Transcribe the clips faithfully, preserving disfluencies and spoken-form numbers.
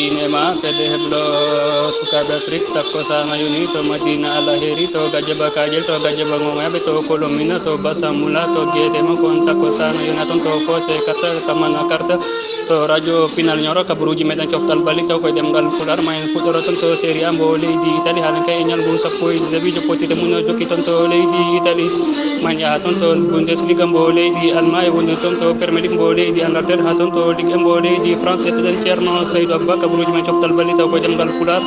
Ine ma fedde heblo sukaaɓe Afrik, takko saana yoni to Madina Alheri, to Gajaba Kajel, to Gajaba Ngomayaɓe, to Kolomina, to Basamula, to Geete Makon, takko saana yona toon to Kose Karta, Kamana Karta, to Radio Pinal Ñoro, kabaruuji meɗen coftal bali taw koye ɗemngal Pulaar, ma en puɗɗoro toon to Serie A mbo leydi Italie, haala kay e ñalngu sappo e ɗiɗaɓiijo pottite mum no jokki toon to leydi Italie, ma en yaha toon to Bundesliga mbo leydi Allemagne, wondude toon to Premier League mbo leydi Angleterre, ha toon to Ligue un mbo leydi France, hettoɗen Ceerno Saydou Abba, kabaruuji men coftal bali taw koye ɗemngal Pulaar,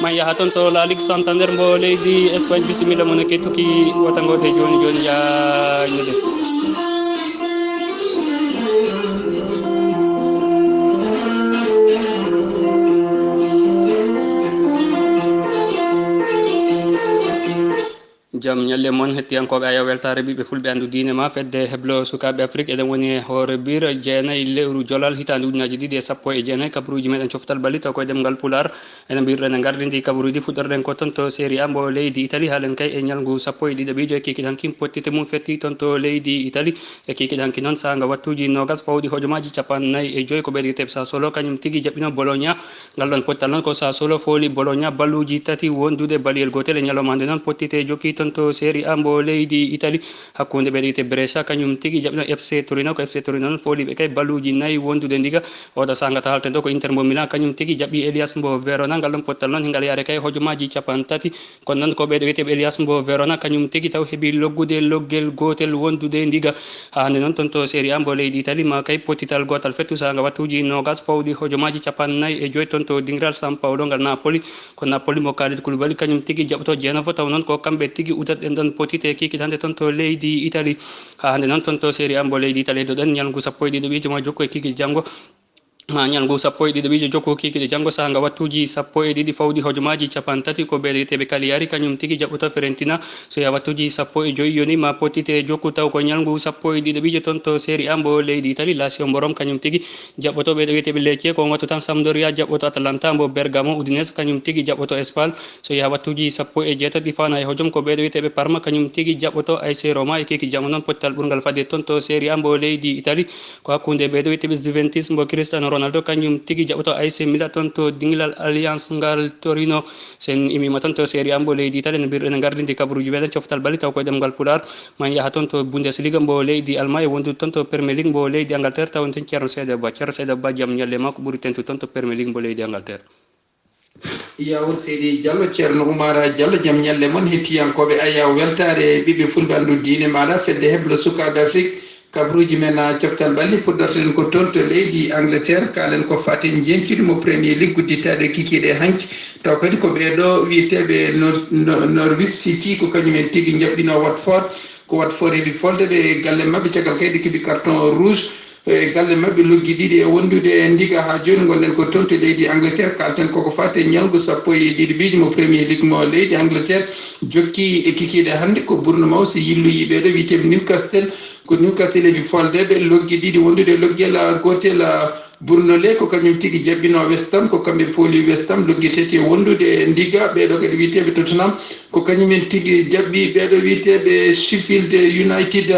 ma en yaha toon to La Ligue Santander mbo leydi Espagne, bisimilla mon e kettuki wata ngoɗe jooni jooni, jaajnude. Jam ñalle mon, hettiyankooɓe Ayo Weltaare, ɓiɓɓe fulɓe, anndu diine ma, fedde heblo sukaaɓe Afrik. Eɗen woni e hoore biir jeenayi lewru jolal hitaande ujunnaaji ɗiɗi e sappo e jeenayi, kabaruuji meɗen coftal bali taw koye ɗemngal Pulaar. Ene mbiruɗen e ngardi ndi kabaruuji, fuɗɗorɗen ko toon to Serie A mbo leydi Italie, haalen kay e ñalngu sappo e ɗiɗaɓiijo e kikiɗe hanki pottite mum fetti toon to leydi Italie. E kikiɗe hanki noon, saanga wattuuji noogas fawɗi hojomaaji capanɗe nayi e joyi, ko ɓeydeteeɓe Sassuolo, kañum tigi jaɓɓino Bologna. Ngal ɗon pottal noon ko Sassuolo fooli Bologna balluuji tati wondude baliyel gootel e ñalawma hannde noon pottite jokki toon to Serie A mbo leydi Italie. Hakkunde ɓeydeteeɓe Brescia, kañum tigi jaɓɓino F C Torino, ko F C Torino noon fooliɓe kay balluuji nayi wondude ndiga. Oɗo saanga to haalten ɗo ko Inter mbo Milan, kañum tigi jaɓɓi Elias mbo Verona. Ngal ɗon pottal noon hingal yaare kay hojomaaji capanɗe tati. Kono noon ko ɓeyɗo wiyeteeɓe Elias mbo Verona, kañum tigi taw heɓi loggude loggel gootel wondude ndiga. Haa hannde noon toon to Serie A mbo leydi Italie, ma kay pottital gootal fettu saanga wattuuji noogas fawɗi hojomaaji capanɗe nayi e joyi toon to dingiral San Paolo ngal Napoli. Ko Napoli mo Kalidou Koulibaly, kañum tigi jaɓɓoto Genovo, taw noon ko kamɓe tigi uddatɗen ɗon pottite kikiɗe hannde toon to leydi Italie. Haa hannde noon toon to Serie A mbo leydi Italie, heddoɗen ñalngu sappo e ɗiɗaɓiijo ma jokku e kikiɗe janngo. Ma ñalngu sappo e ɗiɗaɓiijo jokku kikiɗe janngo saanga wattuuji sappo e ɗiɗi fawɗi hojomaaji capanɗe tati, ko ɓeyɗo wiyeteeɓe Cagliari, kañum tigi jaɓɓoto Fiorentina. So yaha wattuuji sappo e joyi yoni ma pottite jokku taw ko ñalngu sappo e ɗiɗaɓiijo toon to Serie A mbo leydi Italie, Lazio mbo Rome kañum tigi jaɓɓoto ɓeyɗo wiyeteeɓe Lecce, ko on wattu tan Sampdoria jaɓɓoto Atalanta mbo Bergamo, Udinese kañum tigi jaɓɓoto Spal. So yaha wattuuji sappo e jeetati faana e hojom ko ɓeyɗo wiyeteeɓe Parma kañum tigi jaɓɓoto A C Roma e kiiki janngo noon pottal ɓurngal fadde toon to Serie A mbo leydi Italie. Ko hakkunde ɓeyɗo wiyeteeɓe Juventus mbo Cristiano Ronaldo, kañum tigi jaɓɓoto A C Milan toon to dingiral Allianz ngal Torino. Sen immiima toon to Serie A mbo leydi Italie, no mbiruɗen e ngardi ndi kabaruuji meɗen coftal bali taw koye ɗemngal Pulaar. Ma en yaha toon to Bundesliga mbo leydi Allemagne, wondude toon to Premier League mbo leydi Angleterre, taw en toon Ceerno Seydi Ba. Ceerno Seydi Ba, jam ñalle ma, ko ɓuri tentude toon to Premier League mbo leydi Angleterre. Yawur Seydi Diallo, Ceerno Oumar Diallo, jam ñalle mon hettiyankooɓe Ayaw Weltaare, ɓiɓɓe fulɓe anndu diine maaɗa, fedde heblo sukaaɓe Afrik, kabaruuji men, a, coftal ɓalli, puɗɗorten ko toon to leydi Angleterre, kaalen ko faati njeñcuɗi mo Premier League gudditaade kikiiɗe hanki, taw kadi ko ɓeeɗo wiyeteeɓe Nor-, Nor-, Norwich City, ko kañum en tigi njaɓɓino Watford, ko Watford heɓi folde ɓe galle maɓɓe, caggal kay ɗe keɓi carton rouge. E galle maɓɓe loggi ɗiɗi e wondude e ndiga haa jooni. Ngonɗen ko toon to leydi Angleterre, kaalten koko faati e ñalngu sappo e ɗiɗi biiji mo Premier League mo leydi Angleterre. Jokki e kikiiɗe hannde ko Bournemouth yilloyi ɓeeɗo wiyeteeɓe Newcastle. Ko Newcastle heɓi folde ɓe loggi ɗiɗi wondude e loggel, a, gootel, a, Bournemouth ko kañum tigi jaɓɓino West Ham, ko kamɓe pooli West Ham loggi tati e wondude e ndiga. Ɓeeɗo kadi wiyeteeɓe Tottenham ko kañum en tigi jaɓɓi ɓeeɗo wiyeteeɓe Sheffield United.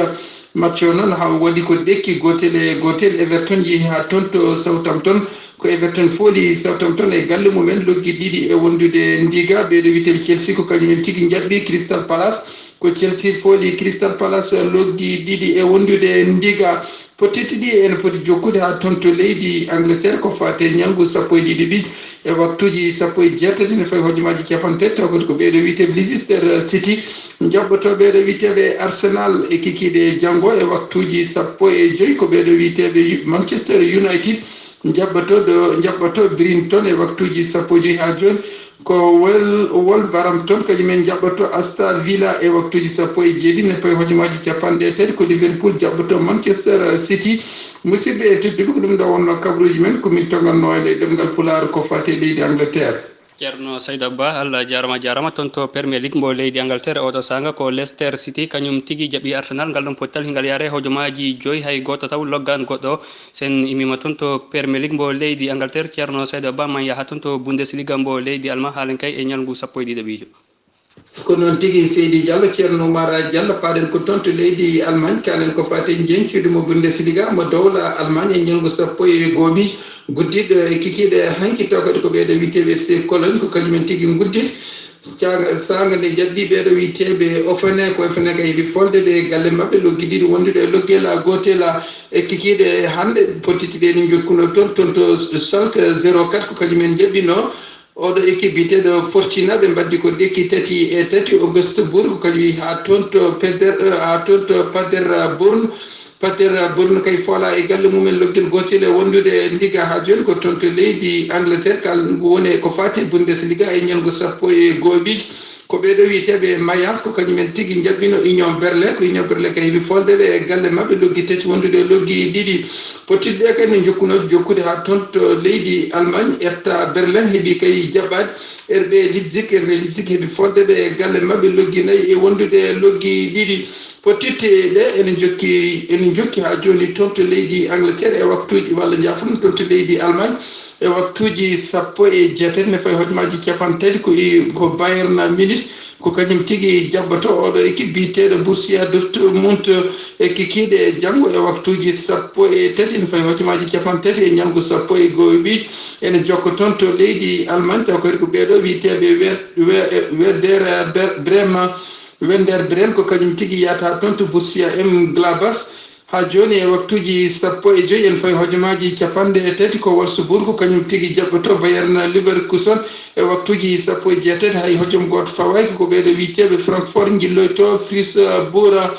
Match o noon, haa waɗi ko ɗekki gootel e gootel. Everton yehi haa toon to Southampton. Ko Everton fooli Southampton e galle mumen, loggi ɗiɗi e wondude ndiga. Ɓeeɗo wiyeteeɓe Chelsea ko kañum en tigi njaɓɓi Crystal Palace. Ko Chelsea fooli Crystal Palace, loggi ɗiɗi e wondude ndiga. Pottiti ɗi ene poti jokkude haa toon to leydi Angleterre, ko faati e ñalngu sappo e ɗiɗi ɓiij e waktuuji sappo e jeetati, ne fawi hojomaaji capanɗe tati, taw kadi ko ɓeeɗo wiyeteeɓe Leicester City njaɓɓoto ɓeeɗo wiyeteeɓe Arsenal e kikiiɗe janngo e waktuuji sappo e joyi, ko ɓeeɗo wiyeteeɓe Manchester United njaɓɓoto ɗo, njaɓɓoto Brighton e waktuuji sappo e joyi haa jooni. Ko Wel-, Wolverhampton, kañum en njaɓɓoto Aston Villa e waktuuji sappo e jeeɗiɗi, ne pawi hojomaaji capanɗe tati. Ko Liverpool jaɓɓoto Manchester City. Musidɓe e tedduɓe, ko ɗum ɗo wonno kabaruuji men, ko min tonganno e ɗemngal Pulaar ko faati e leydi Angleterre. Ceerno Saydou Abba, Allah jaarama, jaarama. Toon to Premier League mbo leydi Angleterre, oɗo saanga ko Leicester City, kañum tigi jaɓi Arsenal. Ngal ɗon pottal hingal yaare hojomaaji joyi, hay gooto taw loggaan goɗɗo. Sen immiima toon to Premier League mbo leydi Angleterre, Ceerno Saydou Abba, ma en yaha toon to Bundesliga mbo leydi Alma, haalen kay e ñalngu sappo e ɗiɗaɓiijo. Ko noon tigi, Seydi Diallo, Ceerno Oumar Diallo, paaɗen ko toon to leydi Allemagne, kaalen ko faati e njeñcuuɗi mo Bundesliga mo dowla Allemagne e ñalngu sappo e gooɓi guddiiɗo e kikiiɗe hanki, taw kadi ko ɓeeɗo wiyeteeɓe F C Cologne, ko kañumen tigi nguddii. Saanga nde jaɓɓi ɓeeɗo wiyeteeɓe Ofene, ko Ofene ka heɓi folde ɓe galle maɓɓe loggi ɗiɗi wondude e loggel gootel e kikiiɗe hannde. Pottitte ɗe ni jokkuno toon, toon to Schalke zéro quatre, ko kañumen jaɓɓino. Oɗo équipe biyeteeɗo Fortuna, ɓe mbaddi ko ɗekki tati e tati. Augsburg ko kañum haa toon to Peder, haa toon to Paderborn. Paderborn kay foola e galle mumen loggel gootel e wondude e ndiga haa jooni ko toon to leydi Angleterre, kal ngu woni ko faati Bundesliga e ñalngu sappo e gooɓi. Ko ɓeeɗo wiyeteeɓe Mayence, ko kañumen tigi njaɓɓino Union Berlin, ko Union Berlin kay heɓi folde ɓe e galle maɓɓe loggi tati wondude e loggi ɗiɗi. Pottitte ɗe kadi ne jokkuno jokkude haa toon to leydi Allemagne, Hertha Berlin heɓi kay jaɓɓaade R B Leipzig, R B Leipzig heɓi folde ɓe e galle maɓɓe loggi nayi e wondude e loggi ɗiɗi. Pottitte ɗe ene jokki, ene jokki haa jooni toon to leydi Angleterre e waktuuji, walla njaafo-mi, toon to leydi Allemagne e waktuuji sappo e jeetati ne fayi hojomaaji capanɗe tati, ko i, ko Bayern Munich, ko kañum tigi jaɓɓoto oɗo équipe biyeteeɗo Borussia Dortmund e kikiiɗe e janngo e waktuuji sappo e tati ne fayi hojomaaji capanɗe tati e ñalngu sappo e gooɓi. Ene jokka toon to leydi Allemagne, taw kadi ko ɓeeɗo wiyeteeɓe Wer-, Wer-, Werder Ber-, Bremen. Werder Bremen ko kañum tigi yahata toon to Borussia Mönchengladbach. Haa jooni e waktuuji sappo e joy en fayi hojomaaji capanɗe tati, ko Wolfsburg ko kañum tigi jaɓɓoto Bayern Leverkusen e waktuuji sappo e jeetati, hay hojom gooto fawaaki. Ko ɓeeɗo wiyeteeɓe Francfort njilloyto Freiburg.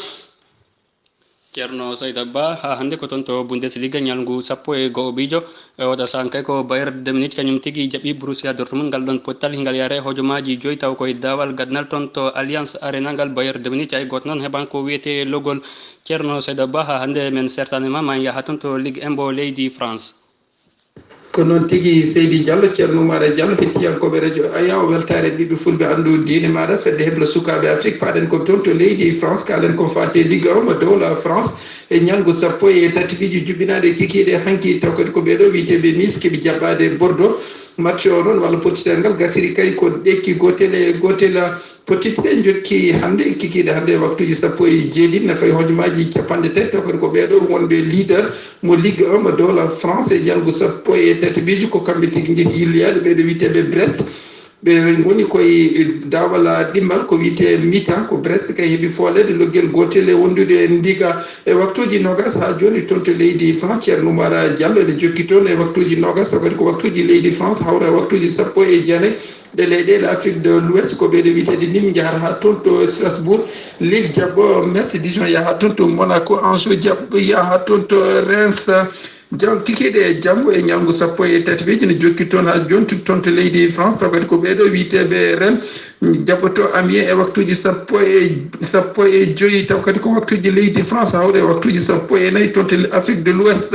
Ceerno Saydou Ba, haa hannde ko toon to Bundesliga ñalngu sappo e go'o biijo. E oɗo saanga kay ko Bayern de Munich kañum tigi jaɓɓi Borussia Dortmund. Ngal ɗoon pottal hingal yaare hojomaaji joy, taw koye daawal gadanal toon to Allianz Arena. Ngal Bayern de Munich hay gooto noon heɓaani ko wiyetee logol. Ceerno Saydou Ba, haa hannde men sertaani ma, ma en yaha toon to Ligue un mbo leydi France. Ko noon tigi, Seydi Diallo, Ceerno Oumar Diallo, hettiyankooɓe radio Aya, o weltaare ɓiɓɓe fulɓe anndu diine maaɗa, fedde heblo sukaaɓe Afrique, paaɗen ko toon to leydi France, kaalen ko faati Ligue un mo dowla France. E ñalngu sappo e tati piiji juɓɓinaaɗe kikiiɗe hanki, taw kadi ko ɓeeɗo wiyeteeɓe Nice keɓi jaɓɓaade Bordeaux. Match o noon, walla pottital ngal, gasiri kay ko ɗekki gootel e gootel. Pottitte ɗe jokki hannde, kikiiɗe hannde e waktuuji sappo e jeeɗiɗi, ne fayi hojomaaji capanɗe tati, taw kadi ko ɓeeɗo wonɓe leader mo Ligue un mo dowla France e ñalngu sappo e tati piiji, ko kamɓe tigi njehi yilloyaade, ɓeeɗo wiyeteeɓe Brest. Ɓe ngoni koye daawal ɗimmal ko wiyetee mi-temps, ko Brest kay heɓi fooleede loggel gootel e wondude e ndiga. E waktuuji noogas haa jooni toon to leydi France, Ceerno Oumar Diallo ene jokki toon e waktuuji noogas, taw kadi ko waktuuji leydi France hawra e waktuuji sappo e jeenayi. Ɗe leyɗeele Afrique de l'Ouest ko ɓeeɗo wiyeteeɗe Nîmes njahata haa toon to Strasbourg, Lille jaɓɓo Metz, Dijon yaha toon to Monaco, Angers jaɓɓo yaha toon to Reims. Jam kikiiɗe e janngo e ñalngu sappo e tati piiji ne jokki toon haa jooni toon to leydi France, taw kadi ko ɓeeɗo wiyeteeɓe Rennes jaɓɓoto Amiens e waktuuji sappo e, sappo e joy, taw kadi ko waktuuji leydi France hawra e waktuuji sappo e nayi toon to Afrique de l'Ouest.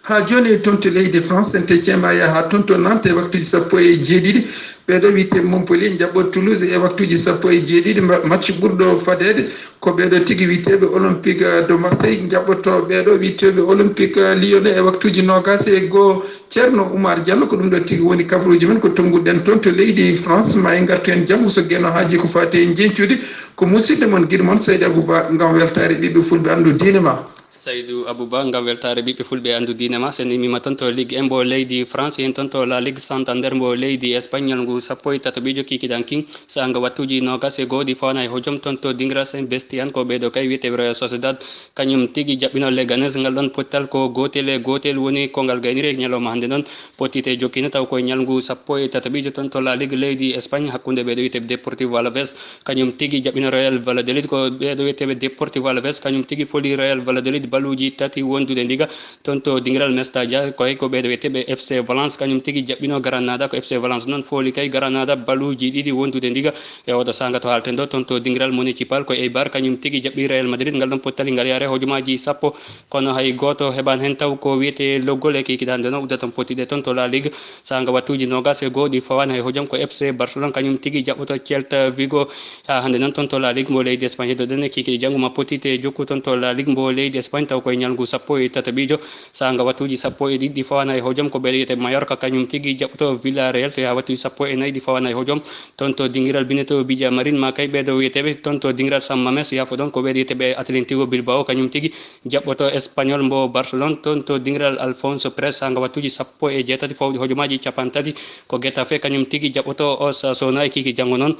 Haa jooni toon to leydi France, Saint-Étienne ma yaha haa toon to Nantes e waktuuji sappo e jeeɗiɗi. Ɓeeɗo wiyetee Montpellier jaɓɓo Toulouse e waktuuji sappo e jeeɗiɗi. Ma-, match ɓurɗo fadeede ko ɓeeɗo tigi wiyeteeɓe Olympique de Marseille jaɓɓoto ɓeeɗo wiyeteeɓe Olympique Lyonnais e waktuuji noogas e go'o. Ceerno Oumar Diallo, ko ɗum ɗo tigi woni kabaruuji men ko tonnguɗen toon to leydi France. Ma en ngartu heen janngo so Geno haajii ko faati e njeñcuuɗi. Ko musidɗo mon, giɗo mon Seydi Abou Ba, ngam weltaare ɓiɓɓe fulɓe anndu diine ma. Saydou Abou Ba, ngam weltaare ɓiɓɓe fulɓe anndu diine ma, sen immima toon to Ligue un mbo leydi France, heen toon to La Ligue Santander mbo leydi Espagne, ñalngu sappo e tataɓiijo kikiiɗe hanki, saanga waktuuji noogas e go'o ɗi fawaani hay hojom toon to Dingiral Saint Bestian, ko ɓeeɗo kay wiyeteeɓe Real Sociedad, kañum tigi jaɓɓino Leganes. Ngal ɗoon pottal ko gootel e gootel woni ko ngal gayniri e ñalawma hannde noon. Pottitte jokkiino taw ko e ñalngu sappo e tataɓiijo toon to La Ligue leydi Espagne, hakkunde ɓeeɗo wiyeteeɓe Deportivo Alaves, kañum tigi jaɓɓino Real Valladolid. Ko ɓeeɗo wiyeteeɓe Deportivo Alaves, kañum tigi foli Real Valladolid baluuji tati wondude ndiga toon to dingiral Mestalla. Ko hay ko ɓeeɗo wiyeteeɓe F C Valence, kañum tigi jaɓɓino Granada. Ko F C Valence noon foli kay Granada baluuji ɗiɗi wondude ndiga. E oɗo saanga to haalten ɗo, toon to dingiral Municipal, ko Eibar kañum tigi jaɓɓi Real Madrid. Ngal ɗoon pottal ngal yaare hojomaaji sappo, kono hay gooto heɓaani heen taw ko wiyetee loggol e kikiiɗe hannde noon uddata pottitte toon to La Ligue. Saanga waktuuji noogas e go'o ɗi fawaani hay hojom, ko F C Barcelone kañum tigi jaɓɓoto Celta Vigo. Haa hannde noon toon to La Ligue mbo leydi Espagne, heddoɗen e kikiiɗe janngo ma pottitte jokku toon to La Ligue mbo leydi Espagne. Point taw koye ñalngu sappo e tataɓiijo, saanga wattuuji sappo e ɗiɗi ɗi fawana e hojom, ko ɓe wiyete Mallorca, kañum tigi jaɓɓoto Villarreal, to haa wattuuji sappo e nayi ɗi fawana e hojom, toon to dingiral bineto Villa Marin, ma kay ɓeeɗo wiyeteɓe, toon to dingiral San Mames, yaafo ɗon, ko ɓe wiyeteɓe Atlético Bilbao, kañum tigi jaɓɓoto Espagnol mbo Barcelone, toon to dingiral Alfonso Pérez, saanga wattuuji sappo e jeetati fawɗi hojomaaji capantati, ko Getafe, kañum tigi jaɓɓoto Osasuna e kiiki janngo noon.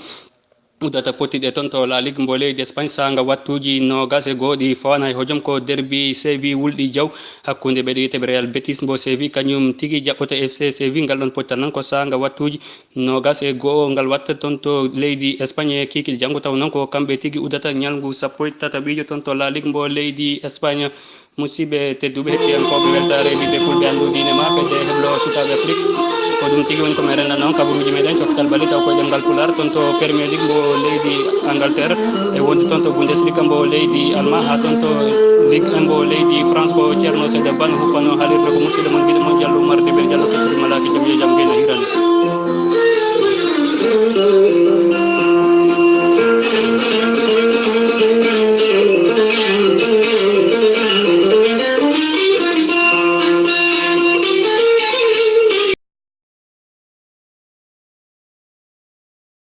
Uddata pottiɗe toon to La Ligue mbo leydi Espagne, saanga wattuuji noogas e go'o ɗi fawana e hojom, ko derbi Séville wulɗi jaw hakkunde ɓeeɗo wiyeteɓe Real Betis mbo Séville, kañum tigi jaɓɓoto F C Séville. Ngal ɗon pottal noon ko saanga wattuuji noogas e go'o ngal watta toon to leydi Espagne e kiikiiɗe janngo, taw noon ko kamɓe tigi uddata ñalngu sappo e tataɓiijo toon to La Ligue mbo leydi Espagne. Musidɓe tedduɓe, hettiyankooɓe Weltaare Ɓiɓɓe Fulɓe, Anndu Diine Ma, fedde heblo sukaaɓe Afrik. Ko ɗum tigi woni ko men renndano on kabaruuji meɗen coftal ɓalli taw koye ɗemngal Pulaar, toon to Premier League mbo leydi Angleterre, e wonde toon to Bundesliga mbo leydi Allemagne, haa toon to Ligue un mbo leydi France. Ko Ceerno Seyda Ba no huppano haalirde ko musidɗo mon, giɗo mon Diallo Oumar Dembel Diallo, kettudi malaaki jam, yo jam gayna hirande.